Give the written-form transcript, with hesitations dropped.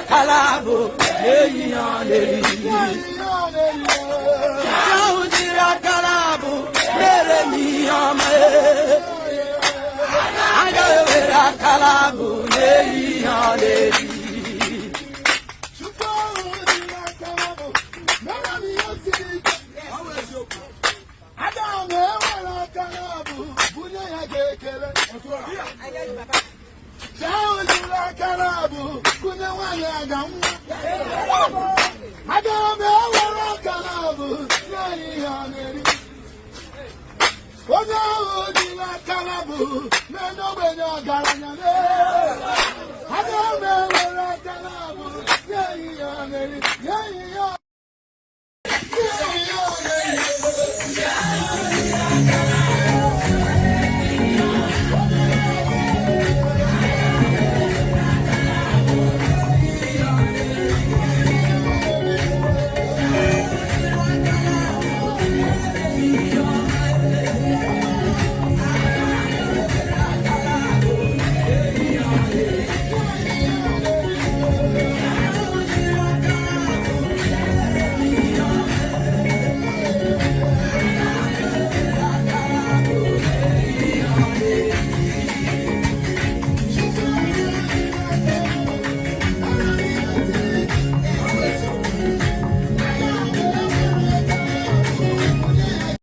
akala bụ na-eyi ihe ọ na-eri. Chi ahụ jiri akala bụ mere m ihe ọma. Aga ewere akala bụ na-eyi ihe ọ na-eri. Chukwu ahụ dị n'aka bụ mere m ihe siri ike. Aga m ewere aka na-abụ bunye ya ga-ekele. Chi ahụ jiri aka na-abụ bunye nwaanyị aga nwa. Aga m ewere aka na-abụ nye ya ihe ọ na-eri. Onye ahụ jiri aka na-abụ na-enye ogbenye ọgaranya.